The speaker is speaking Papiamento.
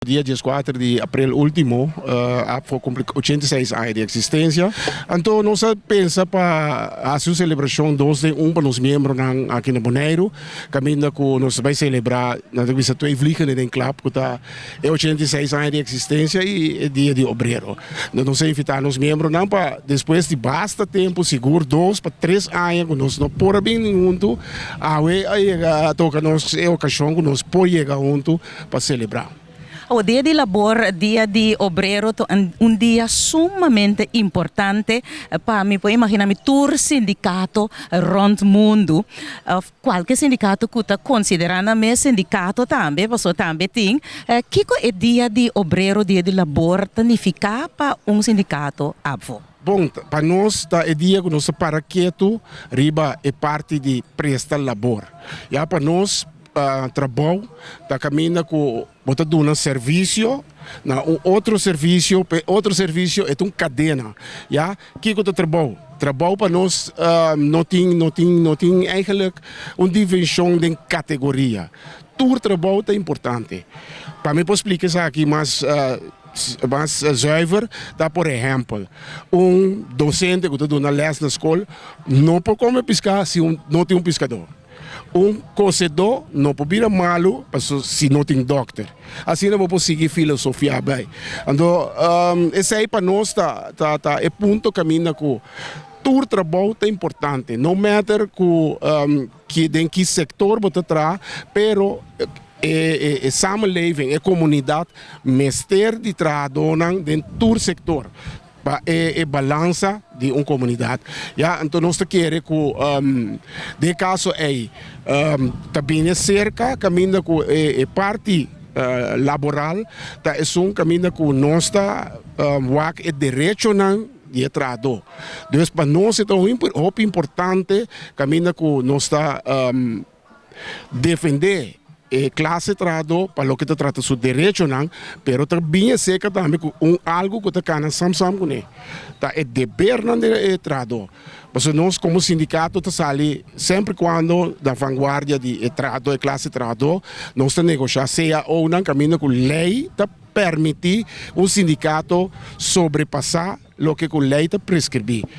Dia 14 di april ultimo, ABVO cumpli 86 aña di existencia. Anto nos a pensa pa haci un celebracion dos den un pa nos miembronan aki na Boneiru. Caminda cu nos ta bay celebra, nan ta bisa twee vliegen in één klap, cu ta e 86 aña di existencia y e Dia di Obrero. Nos a invita nos miembronan pa despues di basta tempo, sigur 2 pa 3 aña cu nos no por a bin hunto, awe a yega toca nos e ocasion cu nos por yega hunto pa celebra. E Dia di Labor, Dia di Obrero, un dia sumamente importante pa mi por imagina mi tur sindicato rond mundo. Cualke sindicato cu ta considera nan mes sindicato tambe, paso tambe tin. Kico e Dia di Obrero, Dia di Labor, significa pa un sindicato ABVO? Bon, pa nos ta e dia cu nos ta para keto riba e parti di presta labor. Ya, pa nos trabou ta caminda cu bo ta duna servicio na un otro servicio, pa otro servicio, e un cadena. Ya, kico ta trabou? Trabou pa nos no tin eigenlijk un division di categoria. Tur trabou ta importante. Pa mi por splica esaki mas zuiver, ta por ehempel, un docente cu ta duna les na scol no por come pisca si no tin un piscador. Un cosedor no por bira malo si no tin dokter. Asina nos por sigui filosofia bay. Anto, esey pa nos ta e punto caminda cu tur trabou ta importante. No matter den ki sector bo ta traha, pero e samenleving, e comunidad, mester di trahadornan den tur sector pa e balansa di un comunidad. Ja, anto nos kier cu den caso ey tambe cerca caminda cu e parti laboral ta e un caminda cu nos ta wak e derechonan di trahador. Dus pa nos ta hopi importante caminda cu nos ta defende e clase trahador pa loke ta trata su derechonan, pero tambe cerca tambe cu un algo cu ta cana sam sam cu ne. Ta e debernan di e trahador. Pasobra nos como sindicato ta sali semper cuando na vanguardia di e trahador, e clase trahador, nos ta negocia CAO nan caminda cu ley ta permiti un sindicato sobrepasa loke cu ley ta prescribi.